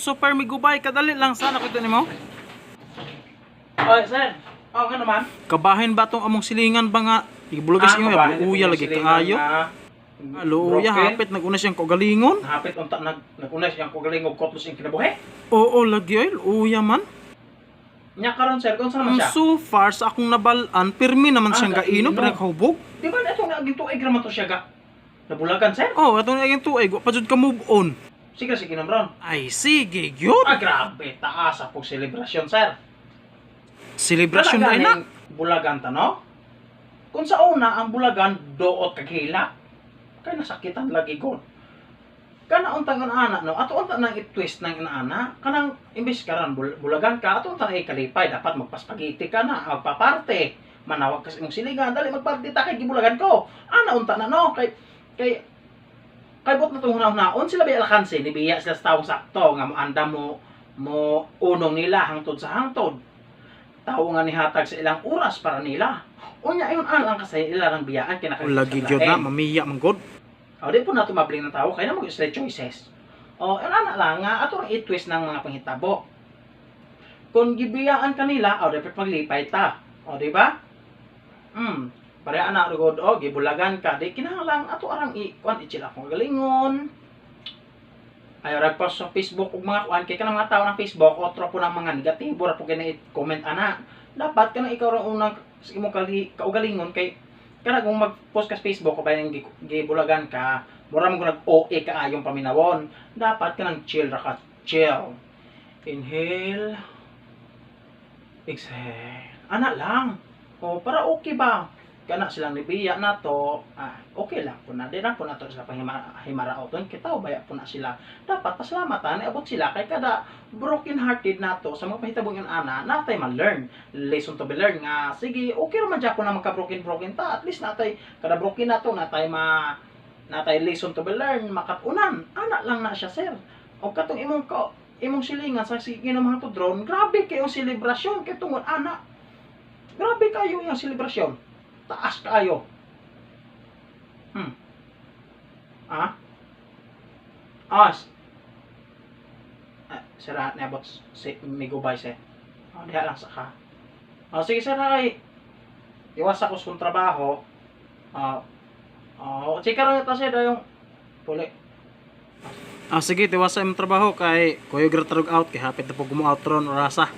Super migubay, kadali lang sana ko ito nimo. Oy, sir. Oh, nga naman. Kabahin ba tong among silingan ba nga? Ibulagas inyo, kabahin luuya itong lagi silingan kaayo. na Luuya, broken. hapit naguna siyang kagalingon. Hapit unta naguna siyang kagalingon kotlos iyang kinabuhi. Oo, lagi ay, luuya man. Nya karon, sir, kung saan naman siya? So far sa akong nabalaan, pirmi naman Ah, siyang gainom, gainom. pero nakahubog. Di ba itong naaging tuig raman to siya ga? Nabulagan, sir? Oh, atong naging tuig, wa pa jud ka move on. Sige, sige nam ron. Ay, sige, gyud. Ah, grabe, taas sa pong selebrasyon, sir. Selebrasyon Kana ay na. ganing bulagan ta, no? Kung sa una, ang bulagan, doot kag hila. Kay nasakitan lagi god. Kana untang ana, no? Ato unta nang i-twist ng inaana. Kanang imbes karan bulagan ka, ato unta ay kalipay, dapat magpaspagiti ka na, magpaparte. Manawag ka sa imong siligan, dali magparte ta kay gibulagan ko. Ana unta na, no? Kay bot na tong hunahunahon sila ba alkanse ni biya sila sa tawong sakto nga moanda mo mo unong nila hangtod sa hangtod tao nga nihatag sa ilang oras para nila. Unya ayon ang lang kasi ila ng biyaan kinaka. Lagi gyud na, mamiya man god. O di po na tumabling ng tao kay na mag sila choices. O ang ana lang nga ato ang i-twist ng mga panghitabo. Kung gibiyaan kanila, o dapat maglipay ta. O di ba? Pare ana rugod o gibulagan ka di kinahanglan ato arang i kuan i-chill akong galingon. Ay ra post sa Facebook ug mga kuan kay kanang mga tao ng Facebook otro po ng mga negatibo ra po kini comment ana. Dapat kanang ikaw ra unang sa imong kaugalingon kay kana kung mag-post ka sa Facebook o bayan gibulagan ka, mura mo nag OA ka ayong paminawon. Dapat kanang chill ra ka, chill. Inhale. Exhale. Ana lang. O para okay ba? Kana silang nibiya na to, ah, okay lang po na. Di na po na to sila panghimaraoton. Kita baya po na sila. Dapat pasalamatan, abot sila kay kada broken hearted na to sa mga pahitabong yun ana, natay ma-learn. Lesson to be learned nga, sige, okay raman dyan po na magka broken broken ta. At least natay, kada broken na to, natay lesson to be learned, makatunan. Ana lang na siya, sir. O katong imong silingan sa sige ng mga to drone, grabe kayong selebrasyon kay tungod ana. Grabe kayo yung selebrasyon. Taas kayo. Ah? Ah, ah, sira na abot si migubay sir. Oh, diha lang sa ka. Oh, sige sir, ay. Iwas ako sa trabaho. Ah, oh, chika ra ta sir yung puli. Ah, sige, tiwasa imong trabaho kay kuyo grad out kay hapit na po gumo out ron orasa.